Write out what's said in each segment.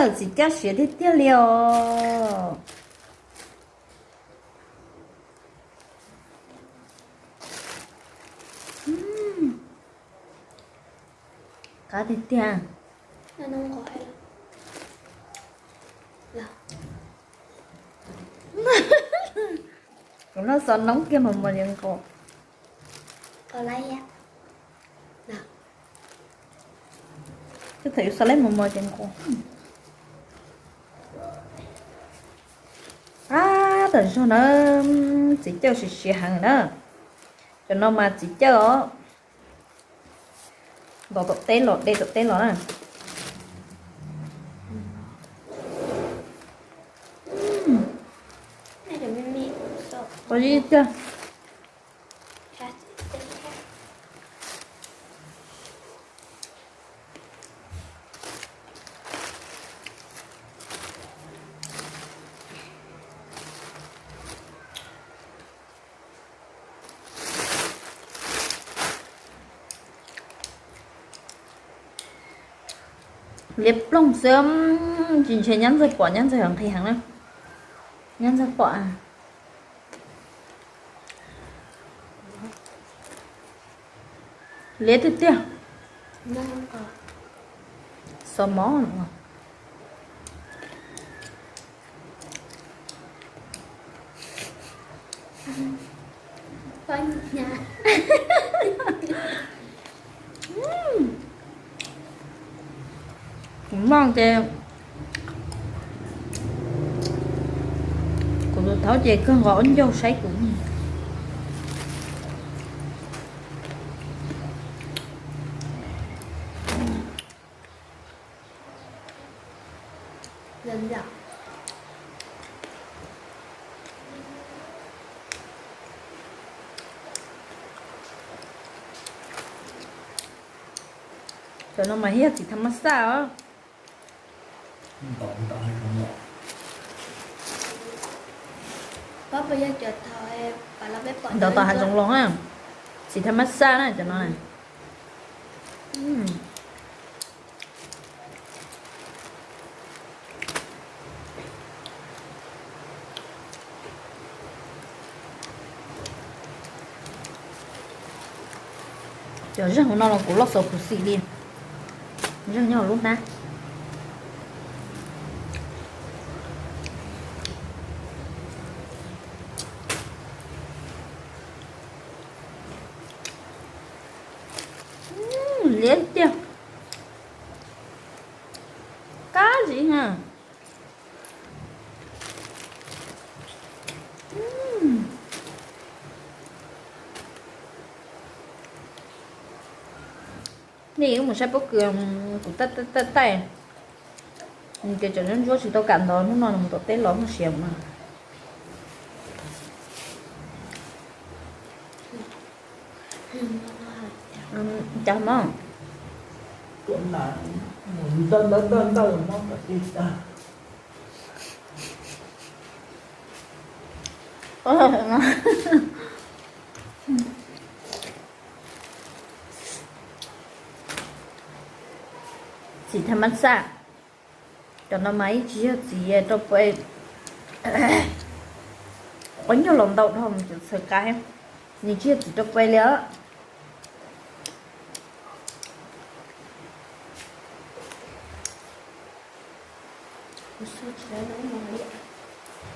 Txiv coj siav tiag tiag li os. Qab tiag tiag. Kuv noj xov noob kiag mos mos ces nqos. Twb thaum yus xav leb mos mos ces nqos. Ab, tam zog na, txiv cawj siav siav heev na. Cov no mas txiv cawj os. Ntaus tom teb los, de tom teb los na. Qab zib tiag. Liab ploog xwb, tsis ntshe nyab ntxawg pom, nyab ntxawg nqhis heev na. Nyab ntxawg pom. Liab tiag tiag. Xov mov. Kuv noj ces kuv tus thaub ces kawg nqos ua ncaug saib kuv. Cov no mas yog txiv tha mas xaj os. Ntov tau hav zoov los na, txiv tha mas xaj na cov no na. Cov zeeg no los kuv loj xaus khuv xim li. Zeeg nyob lub hnab. Liab tiag. Qab zib na. Nej mus saib pob kws kuv taij taij, ces tseem ntsuab ntsuab tsis tau kam ntov, hnub no nws mus tom teb los muaj siav mas. Cas mog. Txiv tha mas xaj, cov no mas ib tsis yog txiv rau puas, qhov nyuag los ntau dhau mus txhawv qab, nws tsis yog txiv rau puas li os.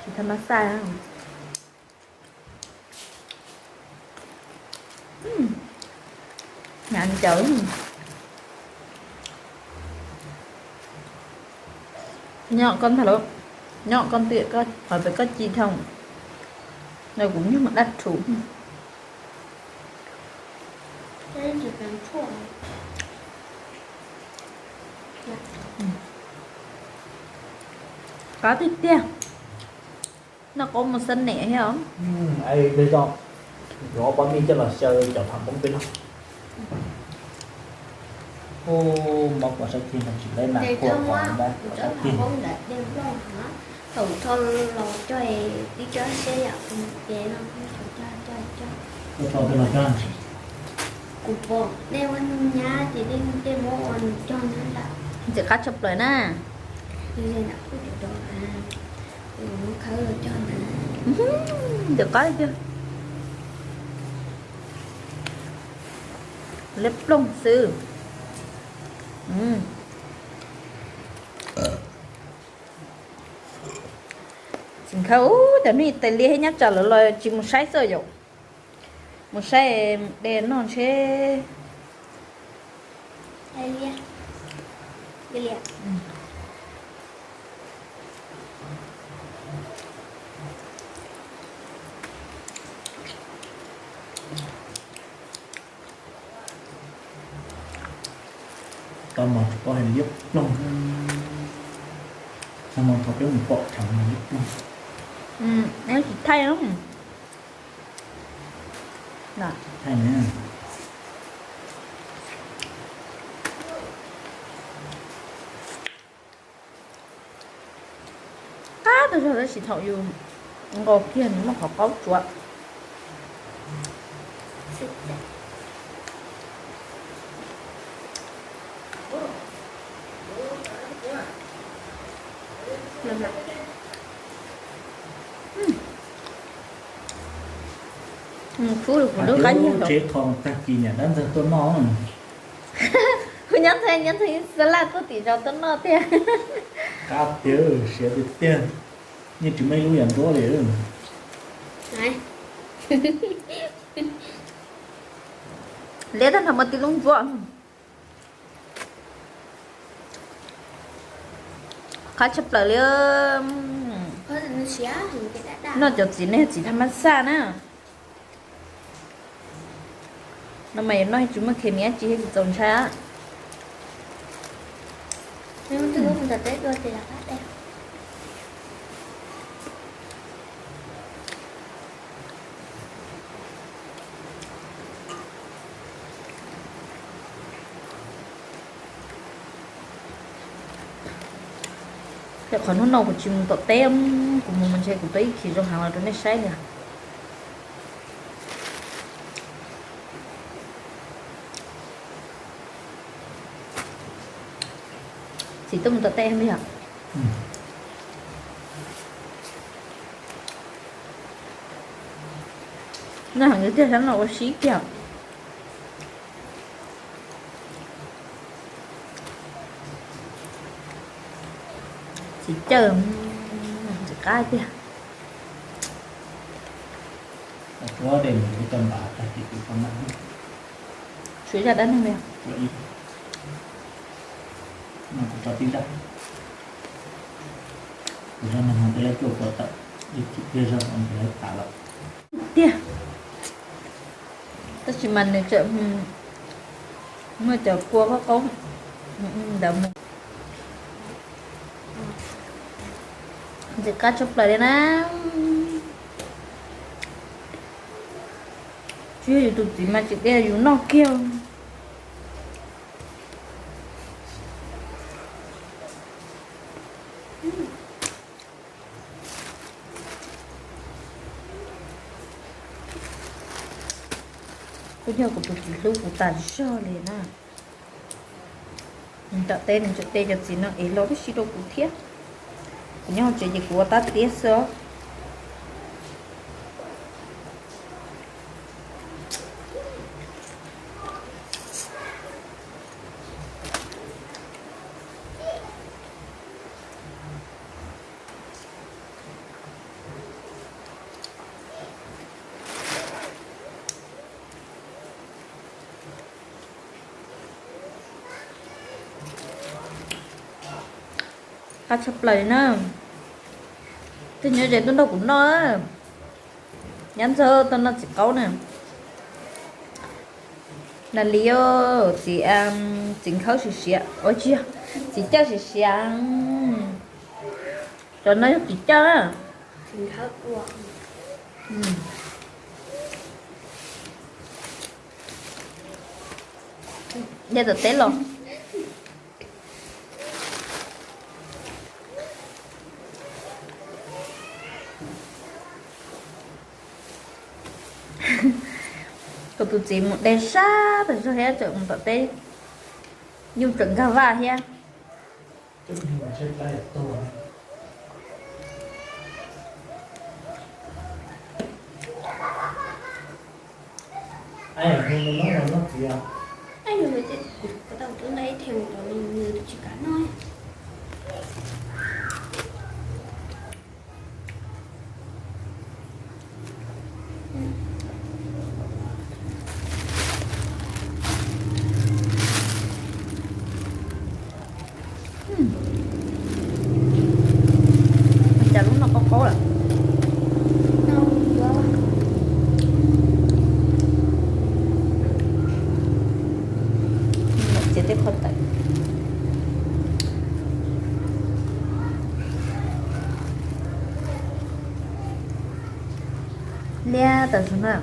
Txiv tha mas xaj. Nyav ncaws. Nyob koj ntag lauj, nyob koj ntawm koj qhov pem koj ci dhau, no kuv nyuag mas dab rhuv. Qab tiag tiag. Noj qaub mus xab nem thiab os. Yuav ob pab mij coj los xyaw cov pham poob peb no. Mob kom sab ceg no tsis leb na, kuaj qhov mob kom sab ceg. Thaum rho los coj ib co siab yam kuv ces no, kuv pom nej ua nyab ces nej muab ua nws cog nyob nram. Ntxim qab tshaj plaws na. Ntxim qab tiag. Liab ploog xwb. Txiv nkawd, cov neeg tais liab thiab nyab tsam lawv los tsis mus saib xwb yom. Mus saib de noj ntshe. Tau mov tsis paub hais liab ploog, txog no thaum peb mus pom tseeb liab ploog. Tsis thaij, thaij na. Qab tau zog tab sis thaum yus nqos kiag nws muaj qhov qaub tsuav. Kuv lub qab nyiag tsev qhov tag kis niam dab ntxawg tuaj noj. Kuv nyob ntxhais, nyob ntxhais xab laj tuaj tim zos tuaj noj tiag. Qab tiag, siav tiag tiag. Yeej tsis muaj ib lub yam ntsuab li. Liab tag nrho muaj tib lub ntsuab. Qab tshaj plaws li. Noj cov txiv no yog txiv tham mas xaj na. No mas yuav noj tsis muaj khes mis dab tsi thiab tsis txaus ntshai. Qhov hnub no kuv tsis mus tom teb, kuv mus mas ntshe kuv tau ib khis zoo heev los rau nej saib li. Txiv tuaj mus tom teb li os. Noj heev tiag, sab no ua si kiag. Txiv cawj, ntxim qab tiag. Tshuav zaj dab neeg li. Kuv tso tib nrab. Kuv zaj neeg no tej lab cuaj puas tawm, ib chim pliag zog nws lawv tas lawm tiag. Tab sis mas nws tseem muaj cov kua qaub qaub ntawd mus. Ntxim qab tshaj plaws li na. Tsis yog yus tus txiv mas tsis de yus noj kiag. Kuj yog kuv tus txiv hlub kuv tas zog li na. Nws tom teb nws tseem de cov txiv no es los tib si rau kuv thiab. Kuv nyob hauv tsev ces kuv ua tab tiab xwb os. Qab tshaj plaws li na. Twb nyob ze tuaj nrog kuv noj. Nyab ntxawg tuaj noj txiv qaub na. Nas li os, txiv, txiv nkhawb siav siav, ua tsis yog, txiv cawj siav siav. Cov no yog txiv cawj na. De tom teb los. Kuv tus txiv mus de sab tas zog thiab tseem mus tom teb, nyuj tseem nkag vaj thiab. Ej, nws tias kuv tau tus nqe thèm rau nws, nws tsis kam noj. Cas lub no qaub qaub lawm. Txiav tej qhov tawm. Liab tawm zoo na.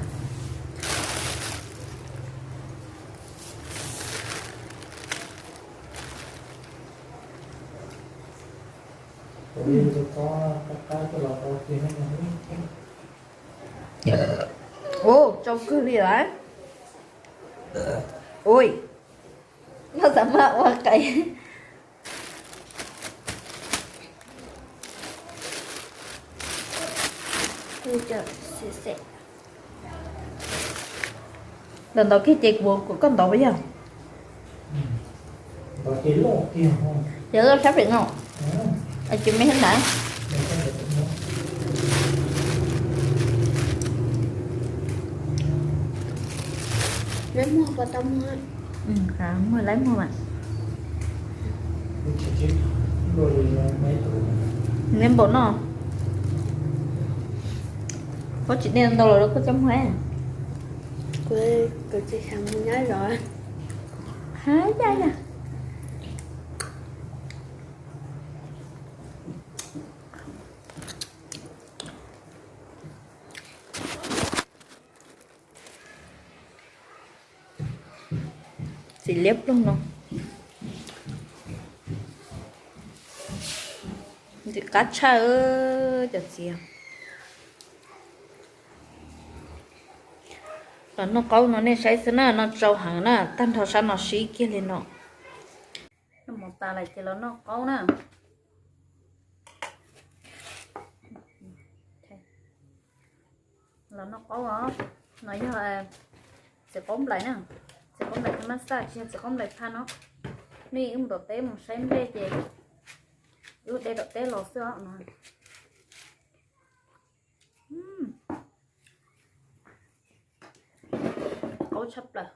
Ua tsau kawg li lawm. Ui, noj xav maj ua qais. Ntawm ntawd kiag ces kuv, kuv koj ntawd puas yog? Yog loj sab pem no. Ces me ntawd. Muag puas tau muag? Muag laib muag mas. Neb npaum no. Koj tsis de ntau los rau koj coj muag. Kuv, kuv tsis xav mus nyob zov. Hab yaj yaj. Txiv liab ploog no. Ntxim qab tshaj cov txiv. Los noj qaub no nej saib xwb na, noj tsau heev na, tag nrho sab no sib kiag li no. Noj mov tas lawm ces los noj qaub na. Los noj qaub os. No yog txiv qaub nplaim na, txiv qaub nplaim thaj mab xaj, tsis yog txiv qaub nplaim phaj no. Nej wb mus tom teb mus saib nplej ces wb de tom teb los xwb os no. Qaub tshaj plaws.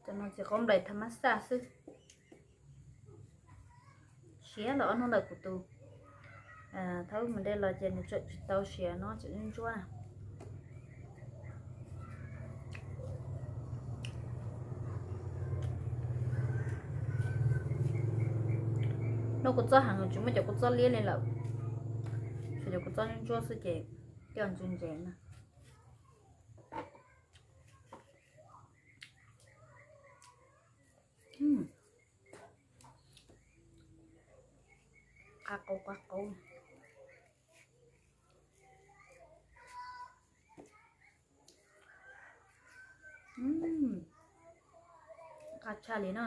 Cov no txiv qaub nplaim thaj mab xaj xwb. Siav los ob hnub ntawm kuv tus thaub mus de los ces nws tseem tsis tau siav no, tseem ntsuab ntsuab na. Noj kua txob heev tsis muaj cov kua txob liab li lawm, tshuav cov kua txob ntsuab ntsuab xwb ces coj ntse ntse na. Qab qaub qab qaub. Qab tshaj li na.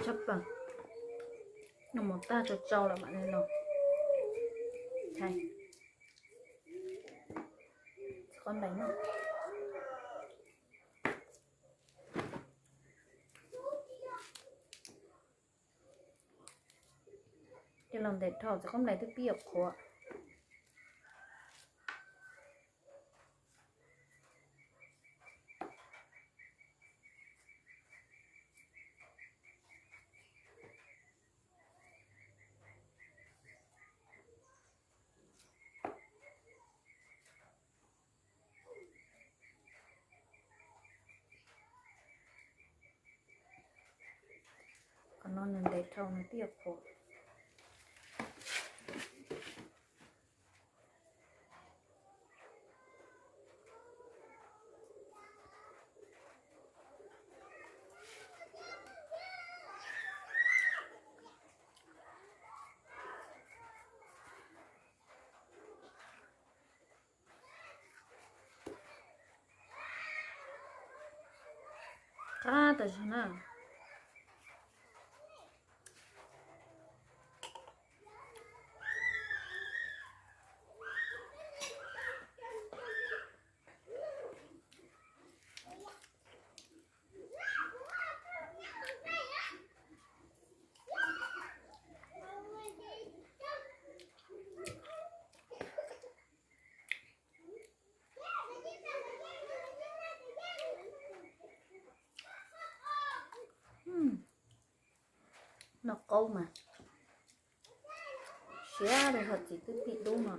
Tshaj plaws. Noj mov tag tsau tsau lawm mam li los thaij txiv qaub nplaim no. Coj los ntes dhau, txiv qaub nplaim twb pib yuav qhuav. Qhov no nws ntev dhau nws twb yuav qhuav. Qab tas zog na. Noj qaub mas siab li hom txiv twb tim dub no.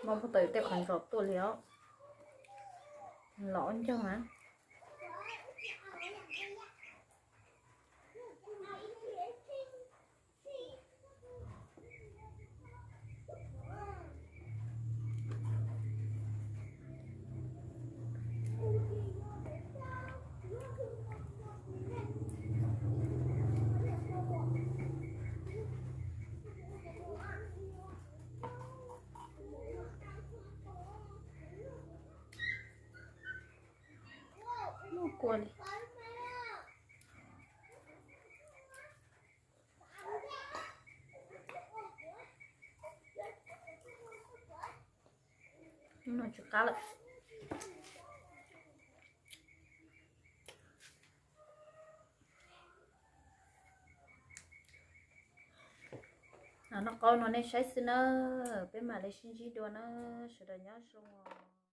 Muab pub tau tej qhov ntsos tuaj li os. Los ua ncauj na. Muaj kua li. Hnub no tsis qab lawm. Noj qaub no nej saib xwb na, peb mam li sib ntsib dua na, sawv daws nyob zoo.